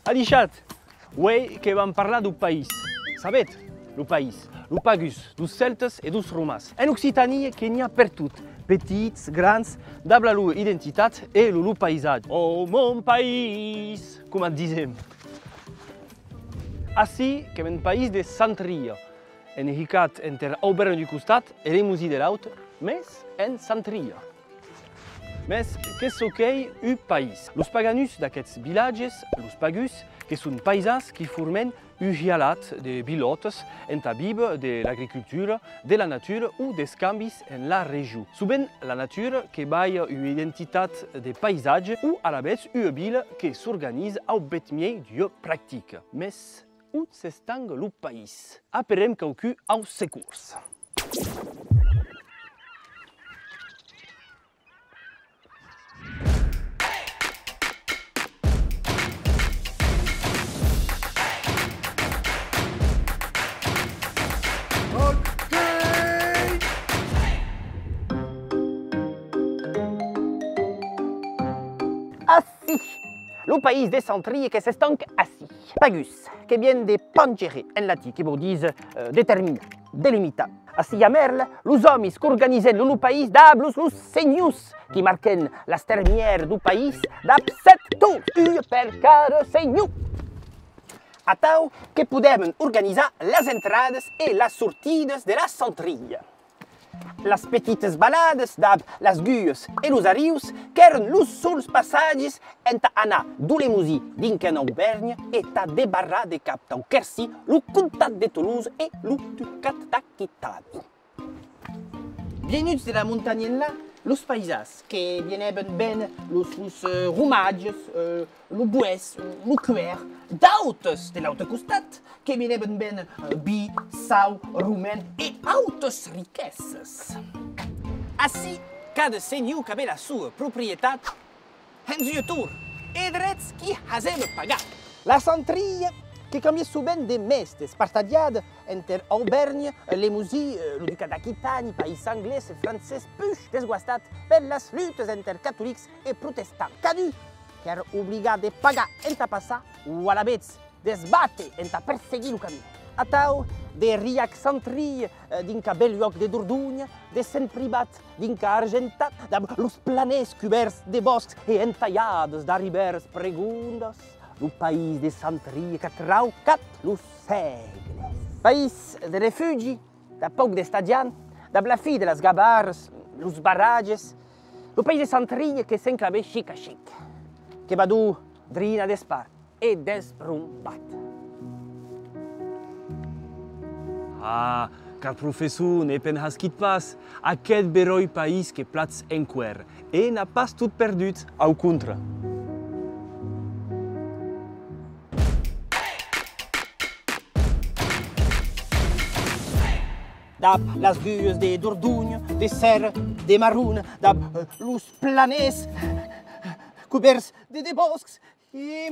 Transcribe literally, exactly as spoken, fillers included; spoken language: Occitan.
Adishatz! Uei que vam parlar deu país. Sabetz, lo país, lo pagus deus celtas e deus romans. En Occitània que n'i a pertot, petits, grans, dab la lor identitat e lo lor paisatge. Oh mon país, coma disem. Ací qu'èm en país de Sentria, en hicat enter Aubèrnha d'un costat e Lemosin de l'aute, mes en Sentria. Mes que çò qu'ei un país? Los paganuts d'aqueths vilatges, los pagus, que son paisans qui formen un hialat de vilòtas entà víver de l'agricultura, de la natura o d'escambis en la region. Sovent la natura que balha ua identitat de paisatge o alavetz ua vila que s'organiza au bèth miei d'ua practica. Mes on s'estanga lo país? Aperem quauqu'un au secors. Ací! Lo país de Sentria que s'estanca ací. Pagus, que vien de pangere en latin, que vòu díser, eh, determinar, delimitar. Ací a Mèrla, los òmis qu'organisen lo, lo país dab los, los senhors, qui marquen las termièras deu país dab sèt torns, ua per cada senhor. Atau que podèvan organizar las entradas e las sortidas de la Sentria. Las petitas valadas dab las guas e los arrius qu'èran los sols passatges entà anar deu Lemosin dinc en Aubèrnha e tà debarrar de cap tau Quercy lo comtat de Tolosa e lo ducat d'Aquitània. Vienuts de la montanha enlà, los paisans que vienèvan véner los, los, eh, romatges, eh, lo boès, lo cuèr, d'autes de l'aute costat, que vienèvan véner, eh, vin, sau, roman e autas riquesas. Ací, cada senhor qu'avè la sua proprietat hens ua torn, e dretz qui hasèva pagar. La Sentria que cambiè sovent de mèstes, partatjada enter Aubèrnha, Lemosin, eh, lo ducat d'Aquitània, país anglés e francés, puish desguastat per las lutas enter catolics e protestants. Cadun qu'èra obligat de pagar entà passar, o alavetz de's bàter entà perseguir lo camin. Atau, de Riac Sentria, eh, dinc a Belhuòc de Dordonha, de Sent Privat dinc a Argentat, dab los planèrs cubèrts de bòscs e entalhadas d'arribèras pregondas, lo país de Sentria qu'a traucat los sègles. País de refugi, dab pauc d'estatjants, dab la fin de las gabarras, los barratges, lo país de Sentria que s'enclava chic a chic, que vadó drin a despart e desbrombat. Ah, car professor, ne penhasquitz pas, aqueth beròi país que platz enqüèra, e n'a pas tot perdut, au contra. Dab las guas de Dordonha, de Sèrra, de Marrona, dab, eh, los planèrs cubèrts de, de bòscs, e